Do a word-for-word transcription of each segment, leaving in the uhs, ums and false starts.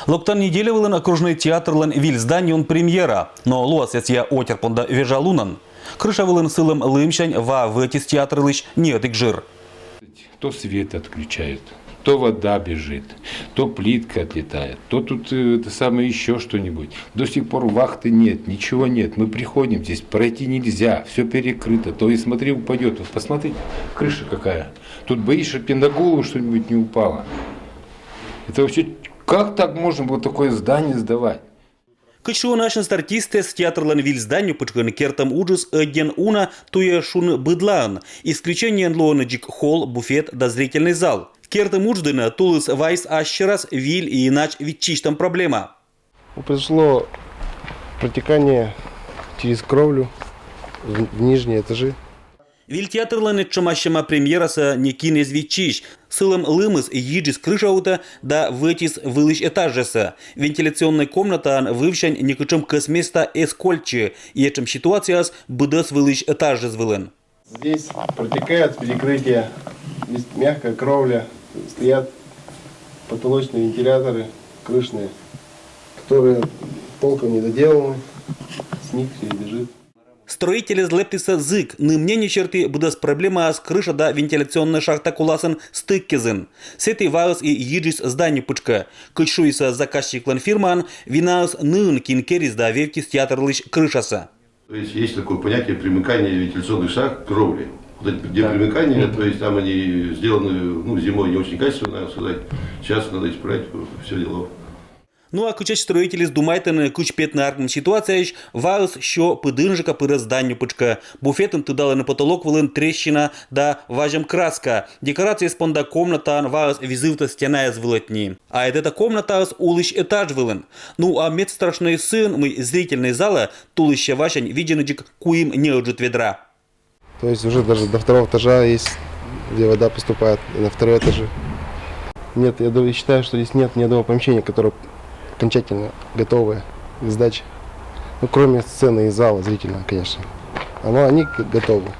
Локтан неделя вылын окружной театрлӧн виль зданиеын премьера, но лоас сійӧ отер понда вежа лунӧн. Крыша вылын сылӧм лымсянь ва вӧтис театрлысь неӧтик жыр. То свет отключают, то вода бежит, то плитка отлетает, то тут э, это самое еще что-нибудь. До сих пор вахты нет, ничего нет. Мы приходим, здесь пройти нельзя, все перекрыто. То и смотри, упадет. Вот посмотрите, крыша какая. Тут боишься, чтобы тебе на голову что-нибудь не упало. Это вообще, как так можно было такое здание сдавать? Кыдз шуӧны асьныс артистъяс, театрлӧн виль зданьӧ пытшкын кертӧм уджыс ӧдйӧн уна, туйӧ шуны, быдлаын. Исключениеӧн лоӧны дзик холл, буфет да зрительный зал. Кертӧм удж дінӧ тулыс вайис ас сьӧрас виль и нач виччысьтӧм проблема. Ну, произошло протекание через кровлю в, в нижние этажи. Виль театрлӧн этшӧмасьӧма премьерасӧ некин эз виччысь. Сылӧм лымыс йиджис крыша утӧ да вӧтис вылысь этажъясӧ. Вентиляционнӧй комнатаын вывсянь некутшӧм кӧсместа эз кольччы, и этшӧм ситуацияыс быдӧс вылысь этажыс вылын. Здесь протекает перекрытие, здесь мягкая кровля, стоят потолочные вентиляторы крышные, которые толком не доделаны, с них все и бежит. Строитель эз лэптысӧ зык, ным мнение серти, быдӧс проблемаыс крыша да вентиляционнӧй шахта коласын стыккезын. Сэті ваыс и йиджис зданьӧ пытшкӧ. Кыдз шуисӧ заказчиклӧн фирмаын, винаыс ныын, кин керис да вевтис театрлысь крышасӧ. То есть есть такое понятие примыкания вентиляционных шахт к кровле. Вот эти где примыкания, то есть там они сделаны ну, зимой не очень качественно, надо сказать. Сейчас надо исправить все дело. Ну а кытчӧдз строительяс думайтӧны, кыдз петны аркмӧм ситуацияысь, ваыс сё пыдынжыка пырӧ зданьӧ пытшкӧ. Буфетын тыдалӧны потолок вылын трещина да вазьӧм краска. Декорацияяс понда комнатаын ваыс визывтӧ стенаяс вылӧтни. А этта комнатаыс улысь этаж вылын. Ну а мед страшнӧй сыын, мый зрительнӧй залӧ тулысь васянь видзӧны дзик куим неыджыд ведра. То есть уже даже до второго этажа есть, где вода поступает, и на второй этаже. Нет, я даже считаю, что здесь нет ни одного помещения, которое окончательно готовое к сдаче. Ну, кроме сцены и зала зрительного, конечно. Оно, они готовы.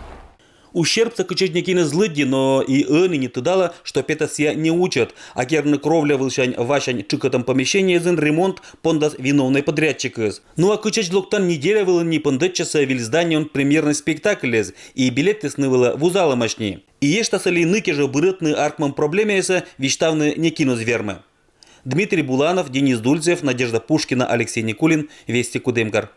Ущербсӧ кытчӧдз некин эз лыддьы, но и ӧні нин тыдалӧ, что петӧ сійӧ неучӧт. А керны кровля вылсянь васянь тшыкӧтӧм помещениеясын ремонт пондас виновнӧй подрядчикыс. Ну а кытчӧдз локтан неделя вылын нин пондӧдчасӧ виль зданиеын премьернӧй спектакльяс, и билетъяс ны вылӧ вузалӧмаӧсь нин. И эштасӧ ли ныкежӧ бырӧдны аркмӧм проблемаясӧ, висьтавны некин оз вермы. Дмитрий Буланов, Денис Дульцев, Надежда Пушкина, Алексей Никулин, Вести Кудымкар.